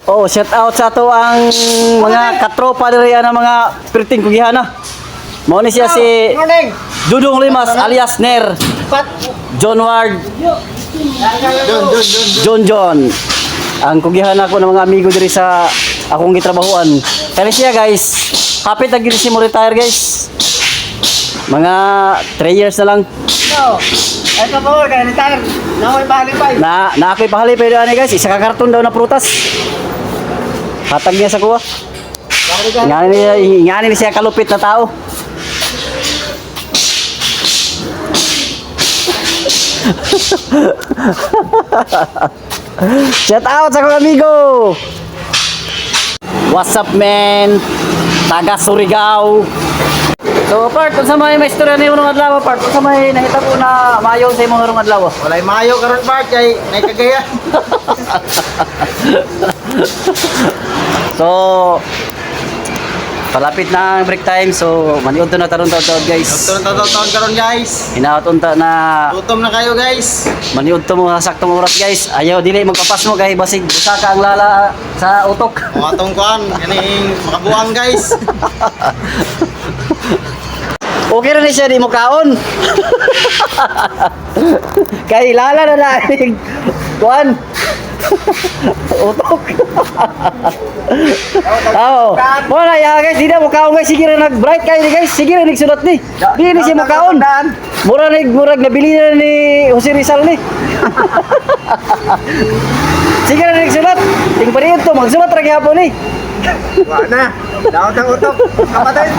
Oh, shout out sa ato ang mga katropa diri ang mga perting kugihana. Mao ni siya si Morning. Dudong Limas alias Ner, Pat. John Ward, Don, don, don. John John. Ang kugihan ako ng mga amigo diri sa akong gitrabahuan. Kani siya, guys, hapit na gid siya mo retire, guys. Mga 3 years na lang. No. Ay pa po, kaya retire. Nakoy pahalipay. Na na ako'y pahali pero ani, guys, isa ka karton daw na prutas. Hatag niya sa kuha. Ngani niya siya kalupit na tao. Shout out sa akong amigo. What's up, man? Taga Surigao. So, part, unsa may istorya nimo nung adlaw, part? Unsa may nahitabo na maayo sa imong karong adlaw? Walay maayo karon, part, kay nay kagaya. So, palapit na ang break time. So, maniud to na taron taon taon, guys. Gutom na taon karon, guys. Hinaot unta na Gutom na kayo, guys. maniud to mo sa saktong oras, guys. Ayaw dili magpapas mo kay basig busa ka ang lala sa utok. Mga atong kuan kaning makabuang, guys. Okay ra ni siya di mo kaon. Kay lala na laing kuan. Utok. Oo. Mo na ya, guys, di na mo kaon, guys, sige ra nag bright kayo ni, guys, sige ra nagsulat ni. Di ni siya mo kaon. Mura ni murag nabili na ni Jose Rizal ni. Sige ra nagsulat. Ting pariud to magsulat ra gihapon ni. Wa na. Daot ang utok. Kapatid.